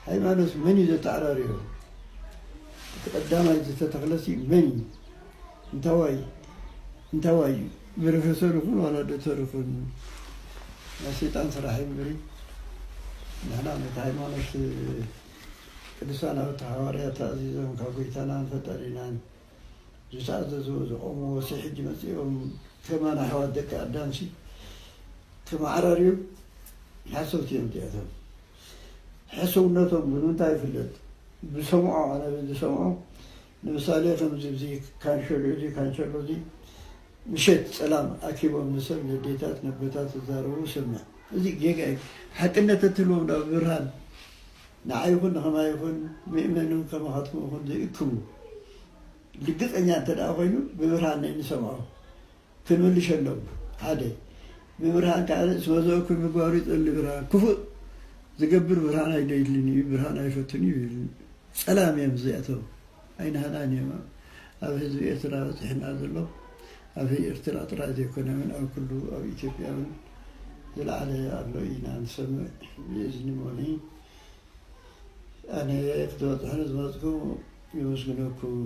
ሃይማኖት መን እዩ ዘተዓራርዮ? እቲ ቀዳማይ ዝተተኽለሲ መን እዩ? እንታዋይ እንታዋይ እዩ? ብረፈሰር ይኹን ዋላ ዶክተር ይኹን ናይ ሰይጣን ስራሕ እዩ እምበሪ። ንሕና ነቲ ሃይማኖት ቅዱሳን ኣውቲ ሃዋርያት ተኣዚዞም ካብ ጎይታናን ፈጣሪናን ዝተኣዘዝዎ ዝቖምዎ ሲ ሕጂ መጺኦም ከማን ኣሕዋት ደቂ ኣዳምሲ ከመዓራርዩ ሓሰውቲ እዮም እዚኣቶም። ሕስውነቶም ብምንታይ ይፍለጥ? ብሰምዖ ኣነ ብዝሰምዖ ንምሳሌ ከምዚ እዚ ካንሸሎ እዚ ካንሸሎ እዚ ምሸት ጸላም ኣኪቦም ንሰብ ነዴታት ነቦታት ዝዛረቡ ሰምዕ። እዚ ጌጋ እዩ። ሓቅነት ተትህልዎም ዳ ብብርሃን ንዓይ ይኹን ንኸማይ ይኹን ምእመኑ ከማኻትኩም ይኹን ዘይእክቡ ልግጸኛ እንተ ደኣ ኮይኑ ብብርሃን ናይ ንሰምዖ ክንምልሸሎም ሓደ ብብርሃን ከዓ እስመ ዘእኩል ምግባሩ ይጸሊ ብርሃን ክፉእ ዝገብር ብርሃን ኣይደልን እዩ ብርሃን ኣይፈቱን እዩ ይብል ጸላም እዮም እዚኣቶም ኣይናህናን እዮም ኣብ ህዝቢ ኤርትራ በፂሕና ዘሎ ኣብ ኤርትራ ጥራይ ዘይኮነ እውን ኣብ ኩሉ ኣብ ኢትዮጵያ እውን ዝለዓለ ኣሎ ኢና ንሰምዕ ብእዝኒ ሞኒ ኣነ ክትበፅሑኒ ዝመፅኩ የመስግነኩም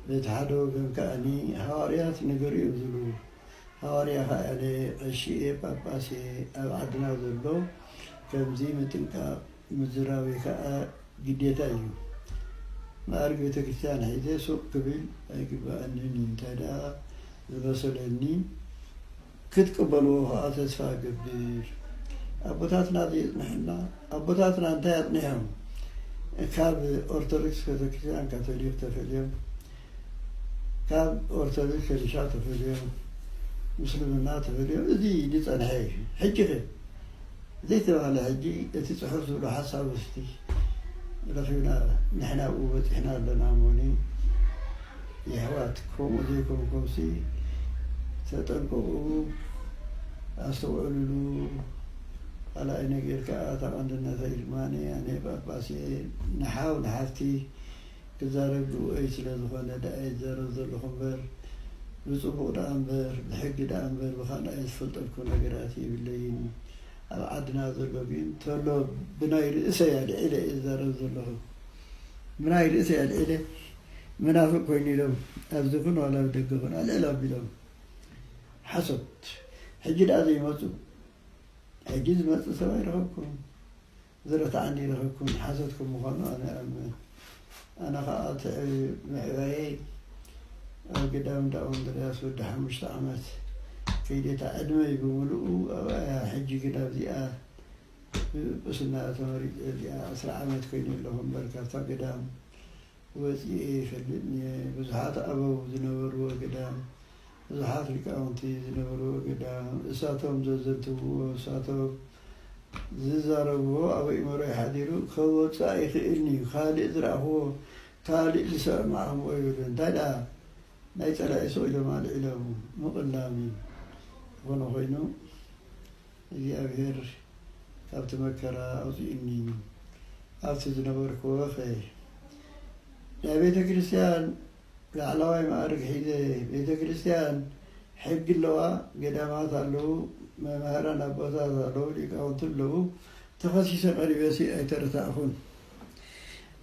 በቲ ሓደ ወገን ከኣኒ ሃዋርያት ንገር እዮም ዝብሉ ሃዋርያ ከኣነ ቀሺ እየ ጳጳስ እየ ኣብ ዓድና ዘሎ ከምዚ ምጥንቃቕ ምዝራብ ከዓ ግዴታ እዩ። መኣርግ ቤተ ክርስቲያን ሒዘ ሱቕ ክብል ኣይግበኣንን እዩ። እንታይ ደኣ ዝመሰለኒ ክትቅበልዎ ከዓ ተስፋ እገብር። ኣቦታትና ዘየጽንሐና ኣቦታትና እንታይ ኣጽኒሖም? ካብ ኦርቶዶክስ ቤተክርስትያን ካቶሊክ ተፈልዮም ካብ ኦርቶዶክስ ከሊሻ ተፈልዮም ምስልምና ተፈልዮም እዚ ዝጸንሐ እዩ። ሕጂ ከ ዘይተባህለ ሕጂ እቲ ጽሑፍ ዝብሎ ሓሳብ ውስቲ ረኺብና ንሕና ኣብኡ በጺሕና ኣለና እሞኒ የሕዋት ከምኡ ዘይኮንኩምሲ ተጠንቀቑ ኣስተውዕልሉ ካልኣይ ነገር ከዓ እታ ቀንድነተይ ድማ ኣነ ጳጳስ እየ ንሓው ንሓፍቲ ክዛረብ ግቡአይ ስለ ዝኾነ ደኣ ይዛረብ ዘለኹ እምበር ብፅቡቕ ደኣ እምበር ብሕጊ ደኣ እምበር ብኻልኣይ ዝፈልጠልኩ ነገራት የብለይን ኣብ ዓድና ዘሎ ግን ተሎ ብናይ ርእሰይ ኣልዒለ እየ ዝዛረብ ዘለኹ ብናይ ርእሰይ ኣልዒለ መናፍቅ ኮይኑ ኢሎም ኣብዚ ኩን ዋላ ብደገ ኩን ኣልዕል ኣቢሎም ሓሶት ሕጂ ደኣ ዘይመፁ ሕጂ ዝመፅእ ሰብ ኣይረኸብኩን ዝረትዓኒ ይረኸብኩን ሓሶት ከም ምዃኑ ኣነ ኣምን ኣነ ከዓ ትዕ ምዕባየይ ኣብ ገዳም እንዳ እንድርያስ ወዲ ሓሙሽተ ዓመት ከይደታ ዕድመይ ብምልኡ ኣብኣያ ሕጂ ግን ኣብዚኣ ብጵስና ተመሪፀ እዚኣ ዕስራ ዓመት ኮይኑ ኣለኹ እምበር ካብታ ገዳም ወፂኤ ይፈልጥን እየ ብዙሓት ኣበው ዝነበርዎ ገዳም ብዙሓት ሊቃውንቲ ዝነበርዎ ገዳም እሳቶም ዘዘንትውዎ እሳቶም ዝዛረብዎ ኣብ ኣእምሮይ ሓዲሩ ከወፅእ ኣይኽእልን እዩ ካልእ ዝረኣኽዎ ካልእ ዝሰማዕኽምዎ ይብሉ እንታይ ደኣ ናይ ፀላኢ ሱቕ ኢሎም ኣልዒሎም ምቕላም እዩ ዝኾነ ኮይኑ እግዚኣብሔር ካብቲ መከራ ኣውፅእኒ ኣብቲ ዝነበርክዎ ኸ ናይ ቤተ ክርስቲያን ላዕለዋይ ማዕርግ ሒዘ ቤተ ክርስቲያን ሕጊ ኣለዋ፣ ገዳማት ኣለዉ፣ መማህራን ኣቦታት ኣለዉ፣ ሊቃውንቲ ኣለዉ፣ ተኸሲሰ ቀሪበሲ ኣይተረታእኹን።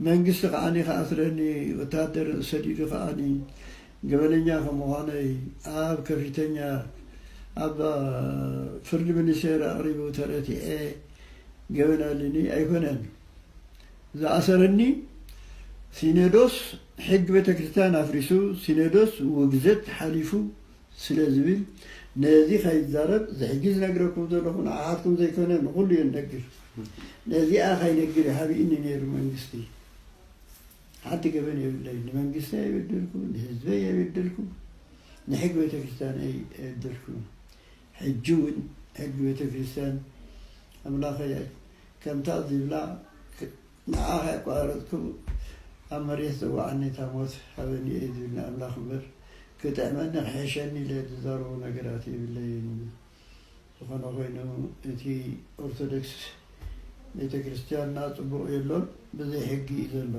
መንግስቲ ከዓኒ ከኣስረኒ ወታደር ሰዲዱ ከዓኒ ገበነኛ ከም ምዃነይ ኣብ ከፊተኛ ኣብ ፍርዲ ሚኒስቴር ኣቕሪቡ ተረቲዐ ገበን ኣልኒ ኣይኮነን ዝኣሰረኒ ሲኖዶስ ሕጊ ቤተክርስትያን ኣፍሪሱ ሲኖዶስ ውግዘት ሓሊፉ ስለ ዝብል ነዚ ከይዛረብ እዚ ሕጂ ዝነግረኩም ዘለኹ ንዓኻትኩም ዘይኮነ ንኹሉ እየ ንነግር ነዚኣ ከይነግር ይሃቢእኒ ነይሩ መንግስቲ ሓንቲ ገበን የብለይ ንመንግስቲ የበደልኩ ንህዝበይ የበደልኩ ንሕጊ ቤተክርስትያን የበደልኩ ሕጂ እውን ሕጊ ቤተክርስትያን ኣምላኸይ ከምታ ዝብላ ንዓኻ የቋረፅኩ ኣብ መሬት ዘዋዓኒ እታ ሞት ሃበኒ እየ ዝብል ንኣምላኽ እምበር ክጥዕመኒ ክሕሸኒ ኢለ ዝዛረቦ ነገራት የብለይን ዝኾነ ኮይኑ እቲ ኦርቶዶክስ ቤተ ክርስቲያንና ፅቡቕ የሎን ብዘይ ሕጊ እዩ ዘሎ